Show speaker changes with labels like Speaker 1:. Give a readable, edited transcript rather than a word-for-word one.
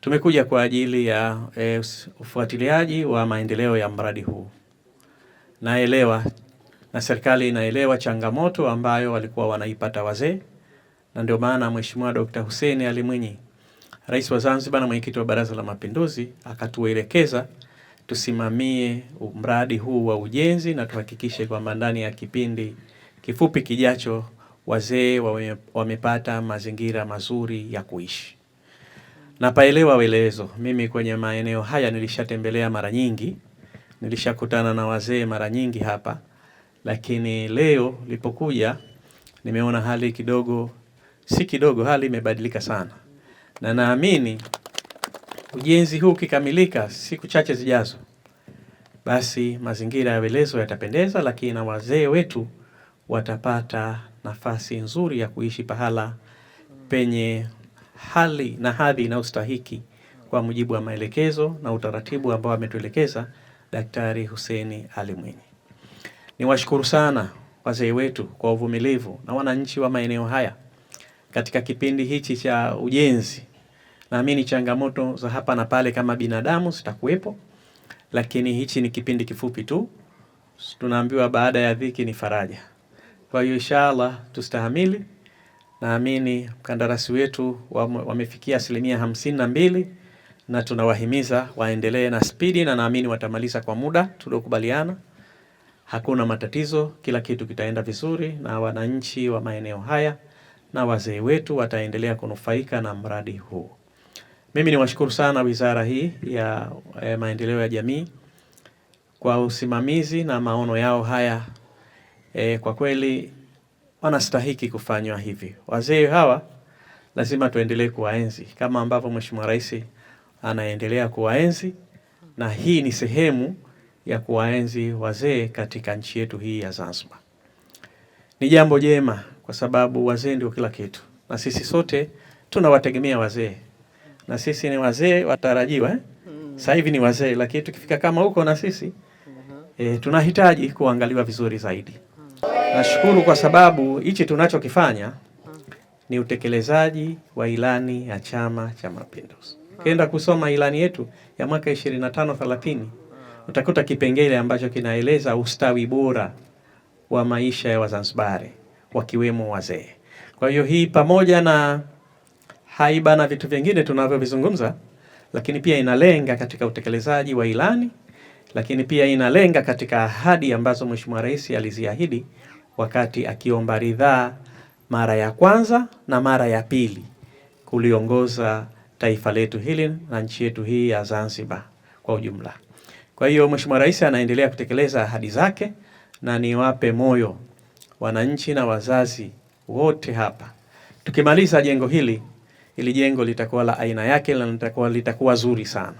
Speaker 1: Tumekuja kwa ajili ya ufuatiliaji wa maendeleo ya mradi huu. Naelewa na serikali inaelewa changamoto ambayo walikuwa wanaipata wazee, na ndio maana Mheshimiwa Dr. Hussein Ali Mwinyi, Rais wa Zanzibar na mwenyekiti wa Baraza la Mapinduzi, akatuelekeza tusimamie mradi huu wa ujenzi na tuhakikishe kwamba ndani ya kipindi kifupi kijacho wazee wamepata mazingira mazuri ya kuishi. Napaelewa Welezo, mimi kwenye maeneo haya nilishatembelea mara nyingi, nilishakutana na wazee mara nyingi hapa, lakini leo nilipokuja nimeona hali kidogo, si kidogo, hali imebadilika sana, na naamini ujenzi huu ukikamilika siku chache zijazo, basi mazingira ya Welezo yatapendeza, lakini na wazee wetu watapata nafasi nzuri ya kuishi pahala penye hali na hadhi inayostahiki kwa mujibu wa maelekezo na utaratibu ambao ametuelekeza Daktari Hussein Ali Mwinyi. Niwashukuru sana wazee wetu kwa uvumilivu na wananchi wa maeneo haya katika kipindi hichi cha ujenzi. Naamini changamoto za hapa na pale kama binadamu zitakuwepo, lakini hichi ni kipindi kifupi tu. Tunaambiwa baada ya dhiki ni faraja. Kwa hiyo inshallah tustahamili. Naamini mkandarasi wetu wamefikia 52% na tunawahimiza waendelee na spidi, na naamini watamaliza kwa muda tuliokubaliana. Hakuna matatizo, kila kitu kitaenda vizuri, na wananchi wa maeneo haya na wazee wetu wataendelea kunufaika na mradi huu. Mimi niwashukuru sana wizara hii ya maendeleo ya jamii kwa usimamizi na maono yao haya. Kwa kweli wanastahiki kufanywa hivi. Wazee hawa lazima tuendelee kuwaenzi kama ambavyo Mheshimiwa Rais anaendelea kuwaenzi, na hii ni sehemu ya kuwaenzi wazee katika nchi yetu hii ya Zanzibar. Ni jambo jema kwa sababu wazee ndio kila kitu, na sisi sote tunawategemea wazee, na sisi ni wazee watarajiwa, eh? Sasa hivi ni wazee, lakini tukifika kama huko na sisi tunahitaji kuangaliwa vizuri zaidi. Nashukuru kwa sababu hichi tunachokifanya ni utekelezaji wa ilani ya Chama cha Mapinduzi. Ukienda kusoma ilani yetu ya mwaka 25 30 utakuta kipengele ambacho kinaeleza ustawi bora wa maisha ya Wazanzibari wakiwemo wazee. Kwa hiyo hii pamoja na haiba na vitu vingine tunavyovizungumza, lakini pia inalenga katika utekelezaji wa ilani, lakini pia inalenga katika ahadi ambazo Mheshimiwa Rais aliziahidi wakati akiomba ridhaa mara ya kwanza na mara ya pili kuliongoza taifa letu hili na nchi yetu hii ya Zanzibar kwa ujumla. Kwa hiyo Mheshimiwa Rais anaendelea kutekeleza ahadi zake, na niwape moyo wananchi na wazazi wote hapa. Tukimaliza jengo hili, hili jengo litakuwa la aina yake na litakuwa zuri sana.